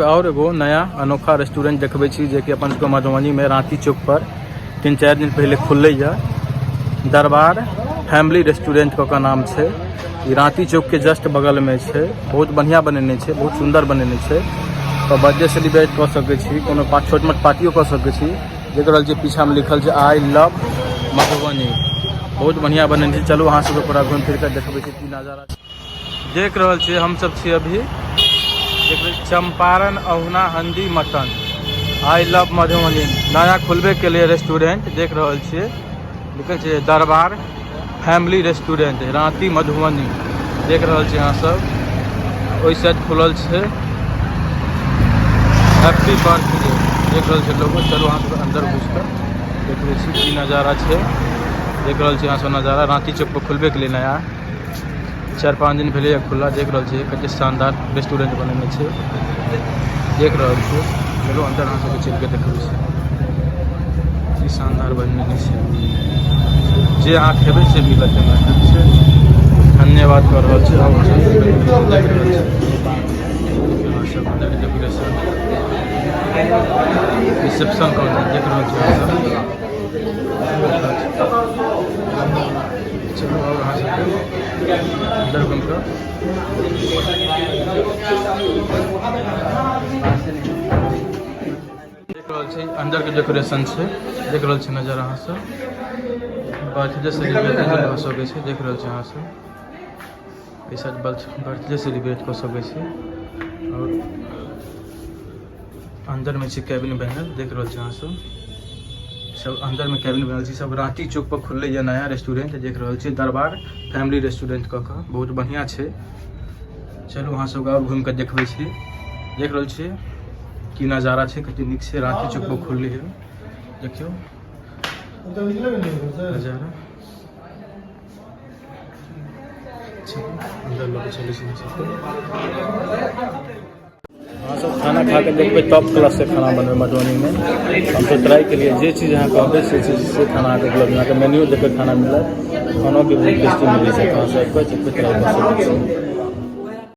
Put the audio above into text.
और एगो नया अनोखा रेस्टोरेंट देखबै छी, जेकि अपन सबके मधुबनीमे राँटी चौक पर 3-4 दिन पहिले खुललै यऽ। दरबार फैमिली रेस्टोरेंट कऽ के नाम छै। ई राँटी चौक के जस्ट बगलमे छै। बहुत बढ़िआँ बनेने छै, बहुत सुन्दर बनेने छै। तऽ बर्थडे सेलिब्रेट कऽ सकै छी, कोनो छोट मोट पार्टियो कऽ सकै छी। देख रहल छी, पीछामे लिखल छै I love Madhubani. बहुत बढ़िआँ बनेने छै। चलू, अहाँ सबके पूरा घुमि फिर कऽ देखबै छी की नजारा छै। देख रहल छियै, हमसब छी अभी देख रहल चंपारण अहुना हंडी मटन I love Madhubani. नया खुलबे के लिए रेस्टोरेंट। देख रहल छियै, लिखल छै दरबार फैमिली रेस्टोरेंट, रांटी, मधुबनी। देख रहल छी अहाँ सब, ओहि साइड खुलल छै। Happy birthday. देख रहल छै लोगो। चलू, अहाँ सब अंदर घुसि कऽ देखबै छी की नजारा छै। देख रहल छी अहाँ सब नजारा। रांटी चौक पर खुलबे के लिए नया, 4-5 दिन भेलैए खुला। देख रहल छियै, कते शानदार रेस्टोरेंट बनेने छै। देख रहल छियै। चलू, अंदर अहाँ सबके चलि कऽ देखबै छी की शानदार बनेने छै। जे अहाँ खेबै से मिलत हमरा। ठीक छै, धन्यवाद कऽ रहल छी। आब देख रहल छी अहाँ सब अंदर डेकोरेशन, रिसेप्शन काउंटर देख रहल छी अहाँ सब। चलू, आओर अहाँ सबके अंदर घुमि कऽ देख रहल छी। अंदर के डेकोरेशन छै। देख रहल छी नजर अहाँ सब। बर्थडे सेलिब्रेट भऽ सकै छै। देख रहल छी अहाँ सब, एहि साइड बर्थडे सेलिब्रेट कऽ सकै छी। आओर अंदर में छै कैबिन बनल। देख रहल छी अहाँ सब, सब अंदर में कैबिन बनल छै सब। रांटी चौक पर खुलले ये नया रेस्टोरेंट। देख रहल छी, दरबार फैमिली रेस्टोरेंट कऽ कऽ बहुत बढ़िया छै। चलू, अहाँ सबके आओर घुमि कऽ देखबै छी। देख रहल छी की नजारा छै, कते नीक छै। रांटी चौक पर खुलले है। देखियौ नजारा। चलू, अंदर लऽ कऽ चलै छी अहाँ सबके। अहाँ सब खाना खा के देखबै, टॉप क्लास से खाना बनबै मधुबनीमे। हम तो ट्राई केलिए, जे चीज अहाँ कहबै से चीज से खाना अहाँके उपलब्ध। अहाँके मेन्यू देख कऽ खाना मिलत। खानो भी बहुत टेस्टी मिलै छै। अहाँ सबके ट्राई कऽ सकै छी।